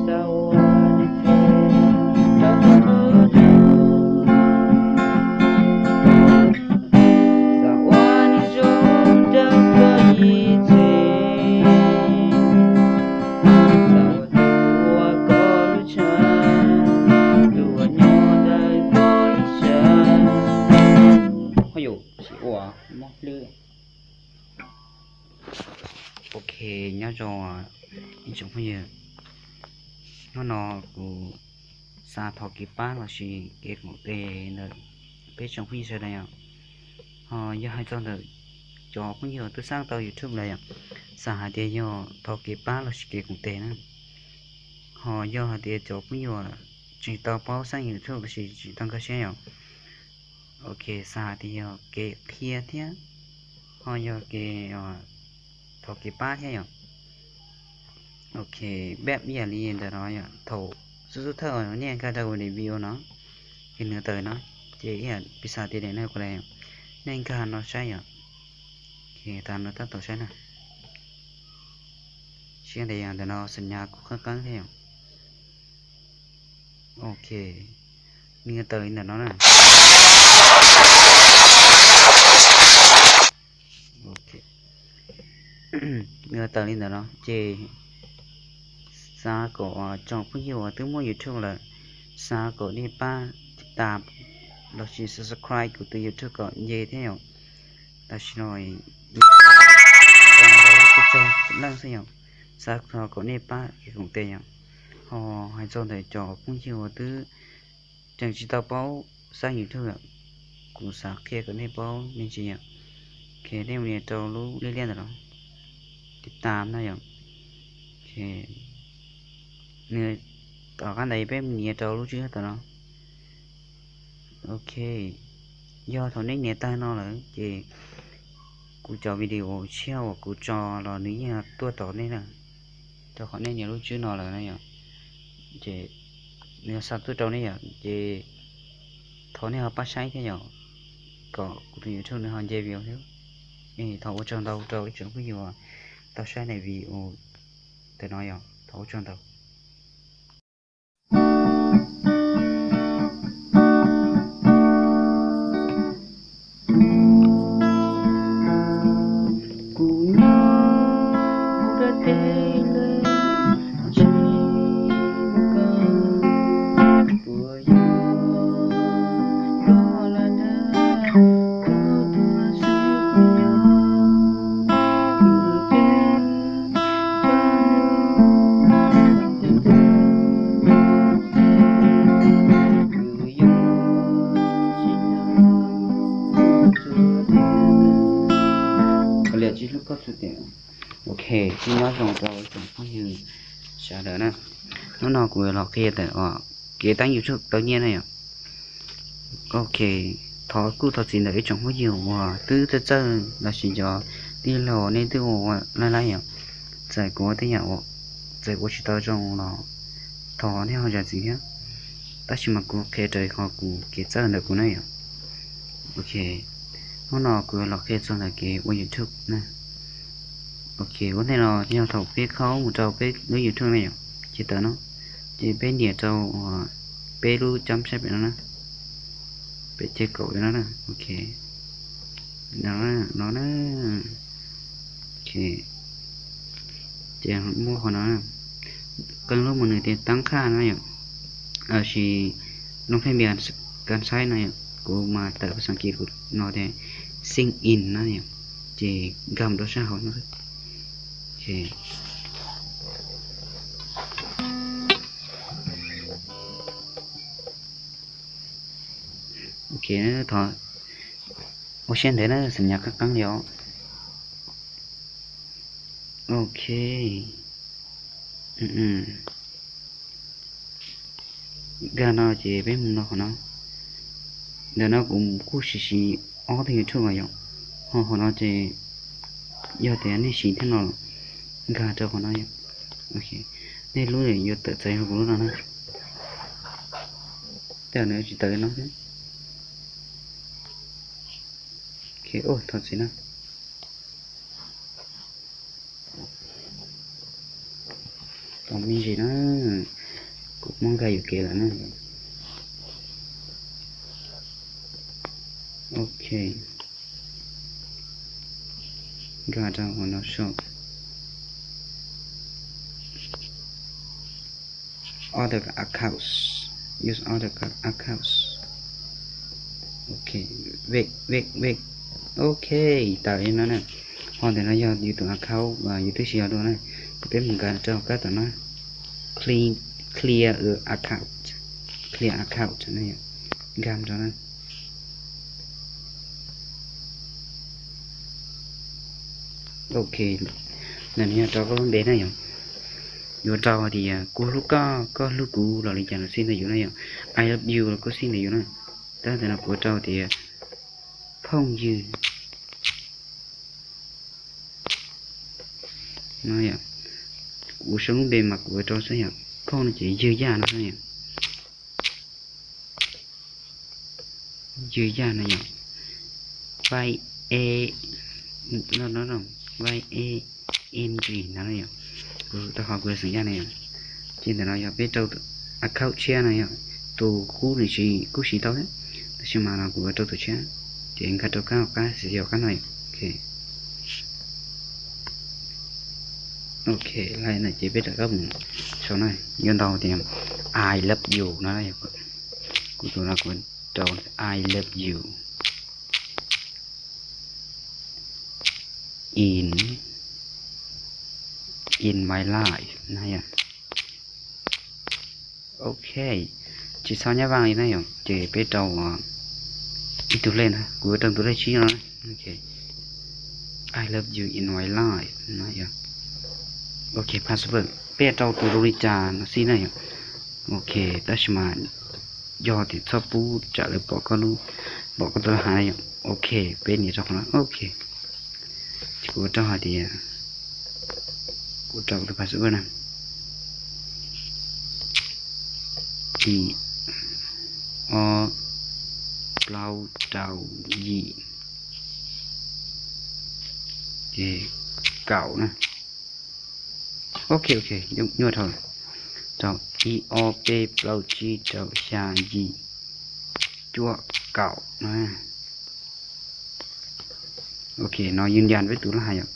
Xav ua neeg zoo rau koj ib txhis, xav ua tus uas koj lub tshav, tus uas nyob ntawm koj ib sab. Ho yus tsis ua mob hlwb. Ok, nyob zoo ib tsoom phooj ywg, hnub no kuv xav thov kev pab lossis kev koom tes ntawm peb tsoom phooj ywg sawv daws yom. Ho yog hais txog ntawm cov phooj ywg twb xaab tau YouTube lawm yom, xav hais tias yog thov kev pab lossis kev koom tes na. Ho yog hais tias cov phooj ywg tsis tau paub xaab YouTube lossis tsis tau nkag siab yom, ok, xav hais tias yog kev qhia thiab ho yog kev thov kev pab thiab yom. Ok, peb ib yam li ntawm no yom, thaum xub xub thawj uas nej nkag rau kuv daim video no, ces nws tawm no, ces ib yam piv xav tias daim no kuv daim, nej nkag no saib yom. Ok, tas no tab tom saib na. Siab ntev yog ntawm no xas nyas kuj qeeb qeeb thiab yom. Ok, nws yuav tawm li ntawm no na. Ok, nws yuav tawm li ntawm no ces xav kom tsoom phooj ywg uas twb muaj YouTube lawm, xav kom nej pab tiv tas lossis subscribe kuv tus YouTube kom nce thiab yom. Tam sim no kuv tsawg leej xwb yom, xav kom nej pab kev koom tes yom. Ho hais txog ntawm cov phooj ywg uas twb tseem tsis tau paub xaab YouTube yom, kuv xav qhia kom nej paub me ntsis yom. Ok, nej mus nias rau lub liab liab ntawm no, tiv tas no yom. Ok, nws tom qab ntawd peb mus nias rau lub tswb tom no. Ok, yog thaum nej nias tag no lawm ces kuv cov video tshiab uas kuv tso los nws yeej tuaj tom nej na, rau qhov nej nias lub tswb no lawm na yom. Ces nws xa tuaj rau nej yom, ces thov nej ho pab saib thiab yom, kom kuv tus YouTube nws ho nce view thiab. Thov ua tsaug ntau rau ib tsoom phooj ywg tau saib daim video ntawm no yom, thov ua tsaug ntau. Ok, tsis nyob zoo rau ib tsoom phooj ywg sawv daws na. Hnub no kuv los qhia tawm kev taab YouTube tau nyiaj na yom. Ok, thov kuj thov txim ntawm ib tsoom phooj ywg uas twb txawj txawj lossis cov tij laug nej twb ua ua laij laij yom. Txawm kuv ua tej yam, txawm kuv ua tsis tau zoo los thov nej ho zam txim thiab. Tab sis mas kuv qhia raws qhov kuv kev txawj ntawm kuv na yom. Ok, hnub no kuv los qhia txog ntawm kev ua YouTube na. Ok, ua ntej no yog thaum peb khaub mus rau peb lub YouTube na yom, ces tawm no, ces peb nias rau peb lub cab saib pem no na, pem ceg kaum pem no na. Ok, no na, ces muaj qhov no, qee lub mus nws tias taab qhaj no yom, sis loo pheej npias kas saib no yom, kuv mas tawm phas xas kiv kuv no tias sign in no yom, ces nkag mus rau sab hauv no. Ok, thov ua siab ntev na, xas nyas qeeb qeeb li os. Ok, nkag no ces peb mus no qhov no. Ntawm no kuv kuj siv siv ob tug YouTube los yom, ho qhov no ces yog tias nej siv thiab no los nkag rau qhov no yom. Nej lub yuav tawm txawv yog kuv lub no na. Tej zaum nws tsis tawm li no thiab. Ok, thov txim na. Tos me ntsis na. Kuv muab nkag yuam kev lawm na. Ok, nkag rau hauv no shop. Other accounts. Use other accounts. Ok, wait, wait, wait. Ok, tawm li no na. Ho ntawm no yog yus tus account uas yus twb siv los dua na. Ces peb mus nkag rau kab tom no, clear, clear account, clear account no yom. Nkag rau na. Ok, ntawm no yog rau koj lub npe na yom. Yuav rau hais tias kuv hlub koj, koj hlub kuv los li cas los xij ntawm yus na yom. I love you los kuj xij ntawm yus na. Tab sis ntawm no kuv rau tias phooj ywg no yom. Kuv sau lub npe mas kuv rau xwb yom. Phooj no ces ywg yaj no xwb yom. Ywg yaj no yom. Vai e, no no no, vai e, N G no yom. Kuv tau qhov kuv xeem yaj no yom. Ces ntawm no yog peb rau account tshiab no yom. Tus qub nws tsis kub siv tau thiab, tab sis mas no kuv rau tus tshiab. Ces nkag rau kab, qab xis yos qab no yom. Ok, laij na ces peb rov qab mus sau na. Yuav ntau tias I love you no. Kuv tus no kuv rau I love you in, in my life na yom. Ok, tsis txhob nyab vaj li na yom, ces peb rau ib tug lej na, kuv rau tus lej tsib no. I love you in my life no yom. Ok, password peb rau tus zoo li cas no xij na yom. Ok, tab sis mas yog tias txhob pub tsam lawv pom koj lub, pom koj tus laj hav na yom. Ok, peb nias rau qhov no. Ok, ces kuv rau hais tias, kuv rau tus password na, ib, ob, plaub, rau, yim, ces kaum na. Ok, ok, nyuaj dhau. Rau ib, ob, peb, plaub, tsib, rau, xya, yim, cuaj, kaum no. Ok, no yws yas peb tus laj hav yom.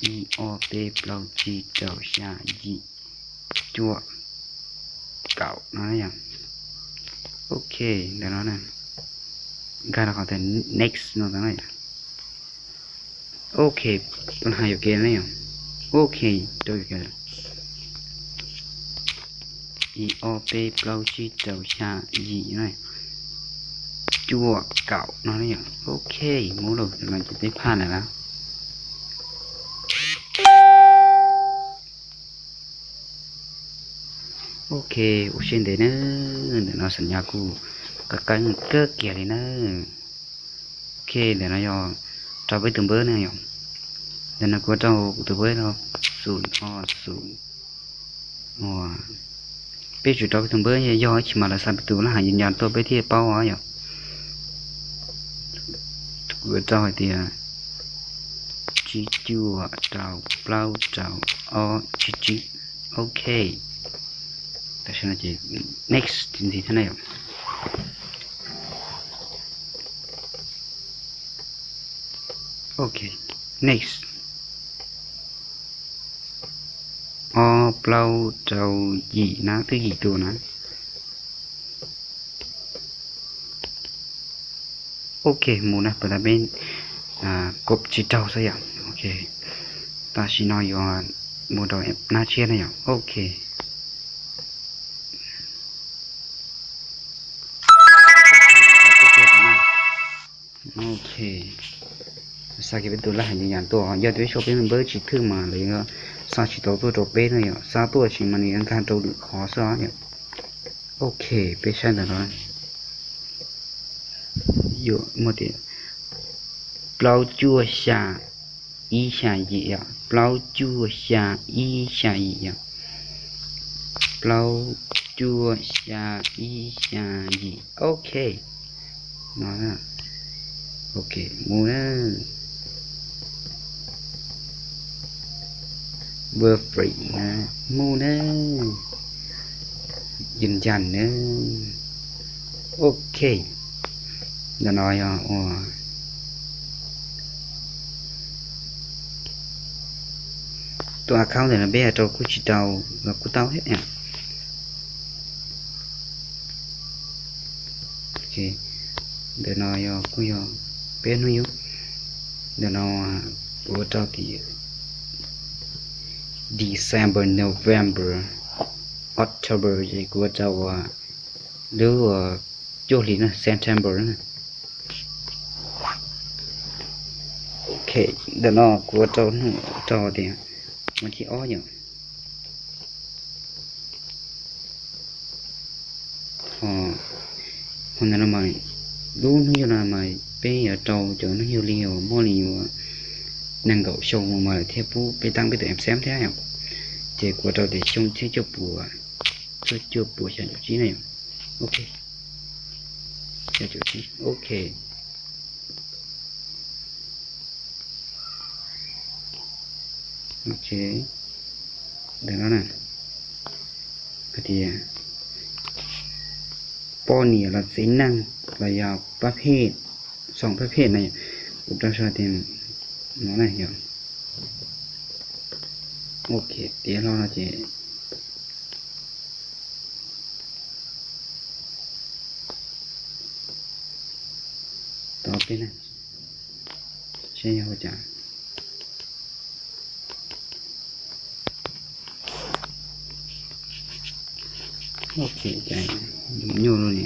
Ib, ob, peb, plaub, tsib, rau, xya, yim, cuaj, kaum no yom. Ok, ntawm no na, nkag rau qhov tias next no tau na yom. Ok, tus laj hav yuam kev na yom. Ok, rau yuam kev. Ib, ob, peb, plaub, tsib, rau, xya, yim na, cuaj, kaum no na yom. Ok, muab los ntawm no ces peb phaj lawm na. Ok, ua siab ntev nawb, ntawm no xam nyas kuj qab qeeb kawg kiag li nawb. Ok, ntawm no yog rau peb tus npawb na yom. Ntawm no kuv rau kuv tus npawb no, xum ob xum. Peb tsum rau peb tus npawb, yog ib chim mas lawv xa peb tus laj hav yws yas tuaj peb thiaj paub os yom. Kuv rau hais tias tsib cuaj rau plaub rau ob tsib tsib. Ok, tam sim no ces next ntxiv thiab na yom. Ok, next. Ob plaub rau yim na, twb yim tus na. Ok, mus na, puas tas peb kov tsis raug xwb yom. Ok, tam sim no yuav mus rau nab tshiab na yom. Ok. Ok, xa kiag peb tus laj hav yws yas tuaj, yog tias peb sau peb npawb tsis thwj mas lawv yuav xa tsis tau tuaj rau peb na yom, xa tuaj tsis mas nws yuav nkag rau lwm qhov xwb os yom. Ok, peb saib ntawm no, yuav muaj tias plaub cuaj xya ib xya yim yom, plaub cuaj xya ib xya yim yom, plaub cuaj xya ib xya yim. Ok, no, ok, mus na. Perfect na, mus na. Yws yas na. Ok, ntawm no yog ua tus account ntawm no peb yuav rau kuj tsis tau los kuj tau thiab. Ntawm no yog kuj yog peb hnub yug. Ntawm no kuv ua rau tias December, November, October, ces kuv ua rau uas lub uas cuaj hlis na, September na. Ok, ntawm no kuv ua rau hnub rau tias mas thib ob yom. Ho ntawm no mas lub hnub yug no mas peb yuav rau cov hnub yug li uas muaj li uas nees nkaum xyoo mas lawm thiaj pub peb tab peb tus em xeem thiab yom. Ces kuv ua rau tias xyoo txhiab cuaj puas, txhiab cuaj puas xya caum tsib na yom. Ok, xya caum tsib, ok. Ok, ntawm no na, hais tias poj niam los txiv neej los yog pab phej, xoom pab phej na, kuv rau sau tias no na yom. Ok, tiav hlo no ces tau peb na, seb yog ua cas. Ok, cas nyuaj nyuaj lub ni.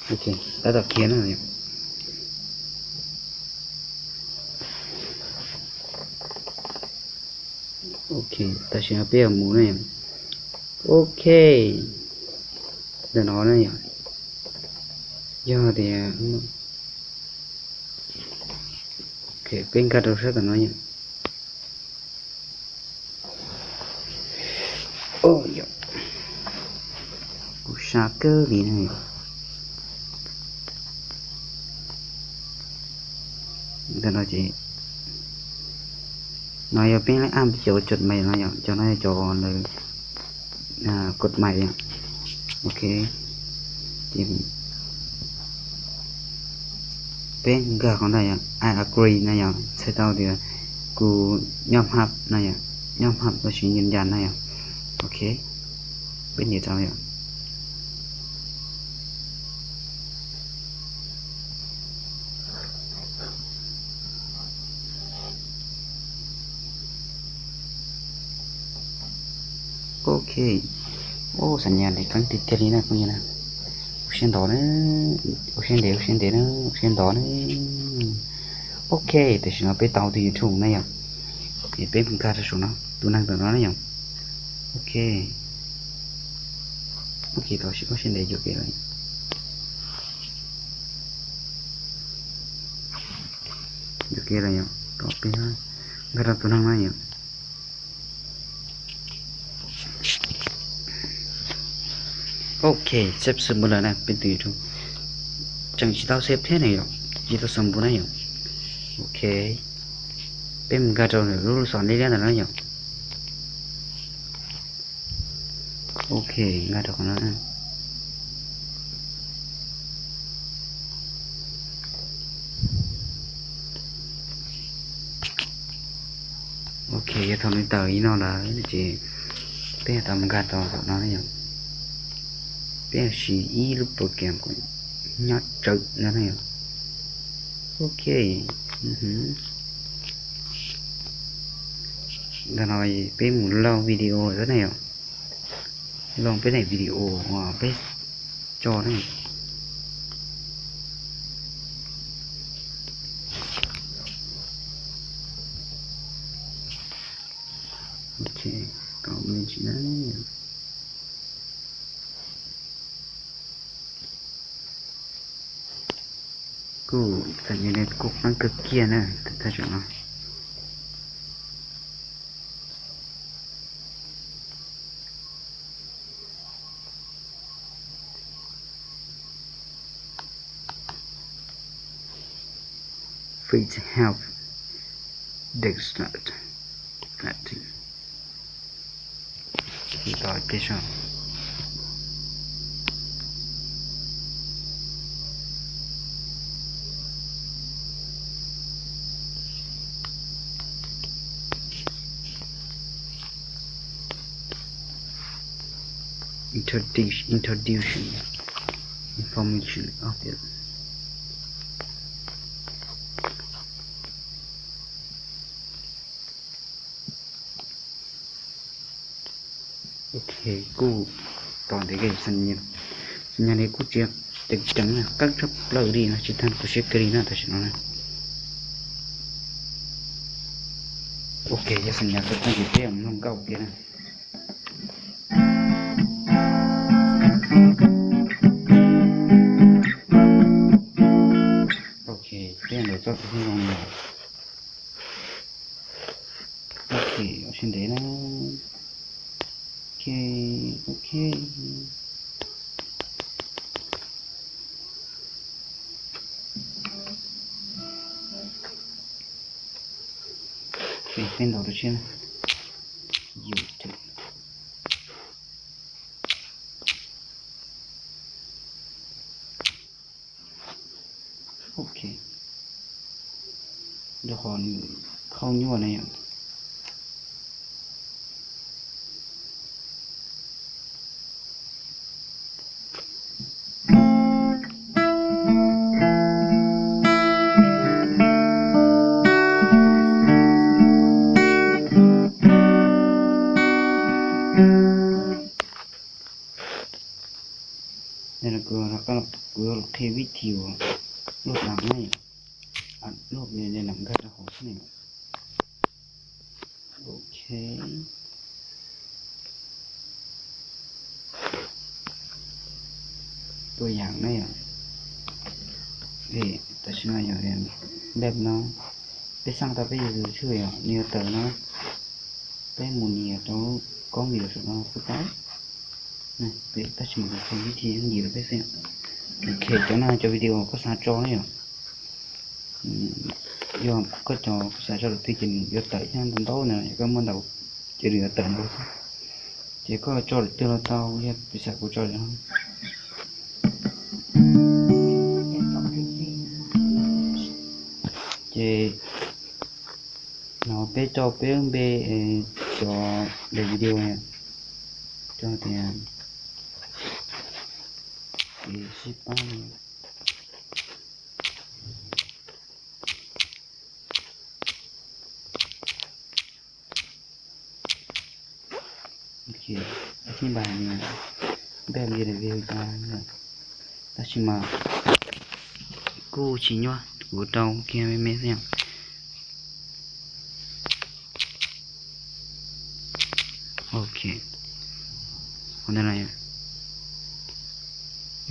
Ok, tab tom khiav na. Ok, tam sim no peb yuav mus na yom. Ok, ntawm no na yom. Yog tias peb nkag rau sab tom no yom. Kuv sab kawg li na. Ntawm no ces no yog peb lab ab cov cov mais no yom, cov no yog cov lawv kod mais yom. Ok, ces peb nkag qhov ntawd yom, I agree na yom, txhais tau tias kuv nyob hab na yom, nyob hab los sis yws yas na yom. Ok, peb nias rau yom. Ok, ua xam nyas li qeeb tiag tiag li na phooj ywg na. Ua siab ntov na, ua siab ntev, ua siab ntev na, ua siab ntov na. Ok, tam sim no peb tau tus YouTube na yom. Es peb mus nkag rau saum no, tus neeg ntawm no na yom. Ok, ok, tau ua siab ntev yuam kev lawm. Yuam kev lawm yom, tau peb nkag rau tus neeg no yom. Ok, xep xwb npua lawm na, peb tus YouTube tseem tsis tau xep thiab na yom, tsis tau xwb npua na yom. Ok, peb mus nkag rau lub lub xom liab liab ntawm no yom. Ok, nkag rau qhov no. Ok, yog thaum nws tawm li no lawm ces peb tau mus nkag tau tom no na yom. Peb siv ib lub program kom nyob tsawv no na yom. Ok, ntawm no peb mus load video xwb na yom. Load peb daim video uas peb tso na. Ok, kom me ntsis na. Kuj txawm yog li kuj qeeb kawg kiag na, thaj tsam no. Feet health, dextrose, fat. Tos ib pliag saib. Introduction, information of the Ok, kuj tos ntev kawg, xas nyas li kuj tseem ceev ceev, qab tshaj plaws li no, tsis tag kuv siab kiag li na tam sim no na. Ok, yog xas nyas tau tag ces peb mloog nkauj kiag na. Ok, peb ntawm txoj tus zoo no. Ok, sib ntev na. Ok, ok. Peb ntaus rau siab YouTube. Ok, rau qhov nws khauj nyuaj na yom. Kuv, kuv yuav los qhia vib thi uas luaj dam na yom, luaj li lam nkag rau hauv xwb na. Ok. Tua yam ne yom, tam sim no yog npaj no, peb xaj tau peb YouTube yom, nws yuav tawm no, peb mus nias rau koob video saum no xwb tau. Peb tab sis mas kuv qhia vib thi nyiam rau peb xwb. Ok, cov no cov video koj xav tso ne yom. Yog koj cov koj xav tso lawm twg ces nws yuav tawm thiab ntau ntau na, yog koj muaj ntau ces nws yuav tawm ntau xwb. Ces koj tso lawm twg los tau, yog piv xam kuv tso lawm no. Ces no peb tso peb lub npe cov daim video no, tso tias kev sib pab no. Ok, ib npaj npaj li review tas, tab sis mas kuj tsis nyuaj, kuv rau kiag me me xwb yom. Ok, ua ntawd no,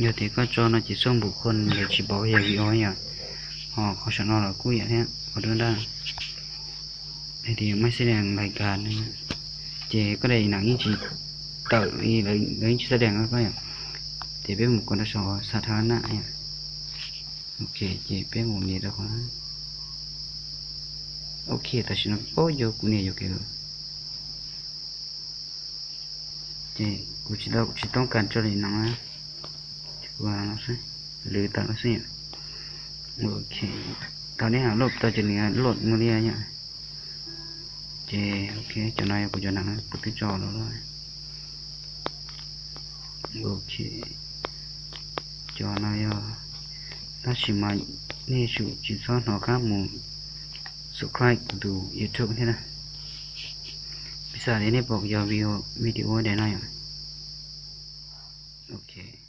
yog tias koj tso no ces xoj npum khua lawv tsis pom yog video yom. Ho qhov saum no los kuj yam thiab, qhov dub nrab hais tias maiv xab dees lais kas, ces koj daim nam yeej tsis tawm li, lawv yeej tsis xab dees koj yom. Ces peb mus kov rau saum xa tha na. Ok, ces peb mus nias rau qhov, ok, tam sim no, o, yog kuv nias yuam kev lawm. Ces kuv tsis tau, tsis toob kas tso li no na, kuv lwv tawm no xwb. Ok, thaum nej load tau ces nws load mus li yom. Ces ok, cov no yog kuv cov nam, kuv twb tso los lawm. Ok, cov no yog, tab sis mas nej tsum tsis txhob hnov qab mus subscribe kuv tus YouTube thiab na. Piv xam li nej pom yog video daim no yom. Ok.